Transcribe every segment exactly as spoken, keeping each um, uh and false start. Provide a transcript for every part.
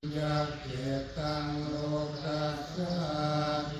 Yakkhetaṃ lokassāti.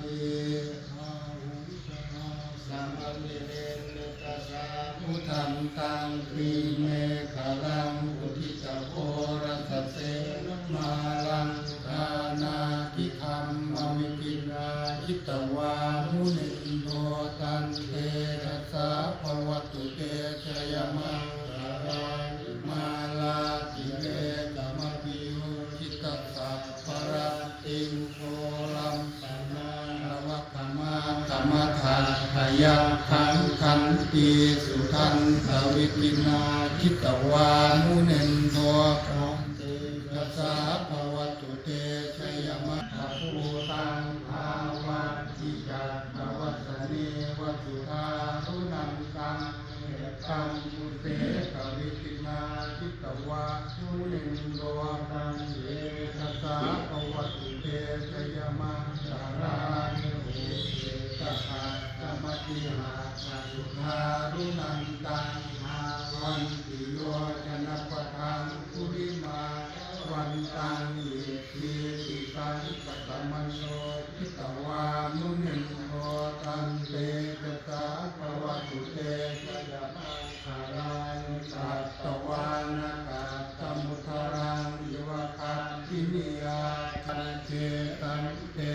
Bāhuṃ sahassamabhinimmitasāvudhantaṃ, grīmekhalaṃ uditaghorasasenamāraṃ, dānādidhammavidhinā jitavā munindo, tantejasā bhavatu te jayamaṅgalāni. Mārātirekamabhiyujjhitasabbarattiṃ, ghorampanāḷavakamakkhamathaddhayakkhaṃ, khantīsudantavidhinā jitavā munindo, tantejasā bhavatu te jayamaṅgalāni. Bhūtaṃ dāvaggicakkamasanīva sudāruṇantaṃ, mettambusekavidhinā jitavā munindo, tantejasā bhavatu te jayamaṅgalāni. Ukkhittakhaggamatihatthasudāruṇantaṃ, dhāvantiyojanapathaṅgulimālavantaṃ, iddhībhisaṅkhatamano jitavā munindo, tantejasā bhavatu te jayamaṅgalāni. Katvāna kaṭṭhamudaraṃ iva gabbhinīyā, santike sante